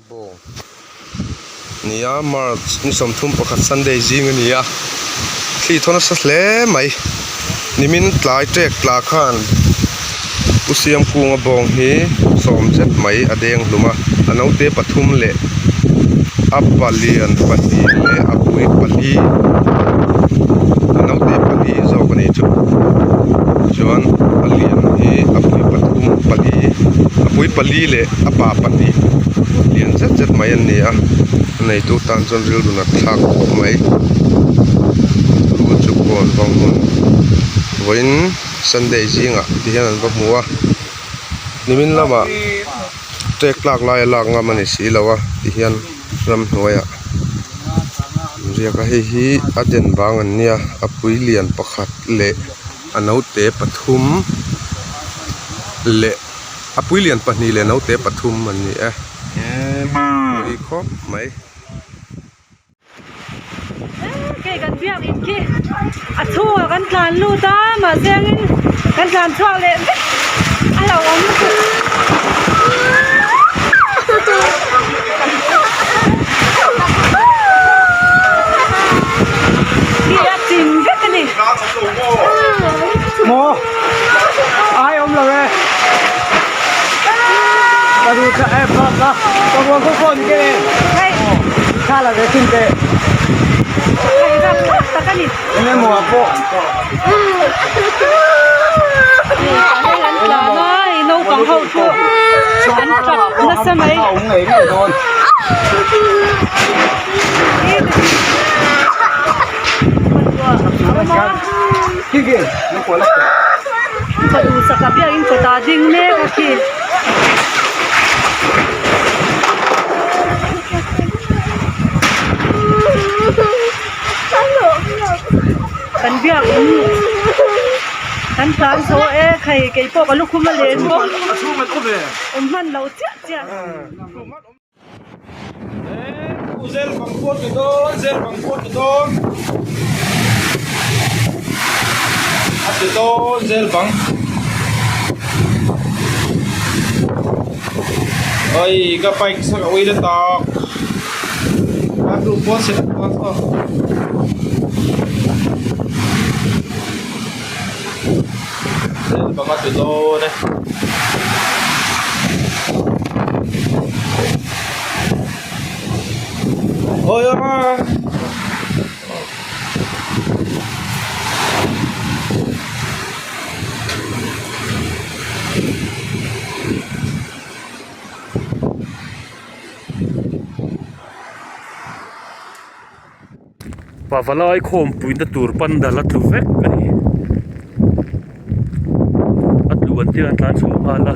Kunga bawng nia March ni 31 Sunday zing a ni a thli thaw nasa hle mai nimin tlai tek tla khan Pu Siamkunga bawng hi sawm zet mai a deng hlum a a naute pathum leh a palian pahnih leh a pui pali a naute pali zawk a ni chu chuan a lian hi a pui pathum pali a pui pali leh a pa pahnih lian zet zet mai an ni a a neitu tan chuan rilru nat thlak khawp mai lu chu kawn vang hmun vawiin Sunday zingah ti hian an va hmu a nimin lamah tek tlak lai a lak ngam a ni si lo a ti hian ramhnuaiah an riak a hei hi a den bang an nia a pui lian pakhat leh a naute pathum leh a pui lian pahnih leh naute pathum an ni e pui khawp mai. Kei kan biak in khi a chhungah kan tlan lut a mahse angin kan tlan chhuak leh vek a lo awm lutuk. Khi a chim vek a ni. Maw ai awm lo e ka du kha e pa pa ka buang kho phone ke Hei kha la ve chin te hei rap thlak tak a ni. Enge maw a pawh Hei an tlan a hei naupang ho chu an tap nasa mai. Awm ngei ngei dawn. Ka duhsak a biakin kawtah a ding mek a khi. Kan biak in kan tlan zo e khai keipawh ka lukhum a len bawk awm hman lo chiah chiah. Zel bang pawh ti dawn zel bang pawh ti dawn a ti dawn zel bang oi ka bike sak a ui la tak a hnu pawn se tak tak zel bang a ti dawn e. Pavalai khawmpuina tur pandal a tlu vek a ni a tlu an tir a tlan chhuah nghal a.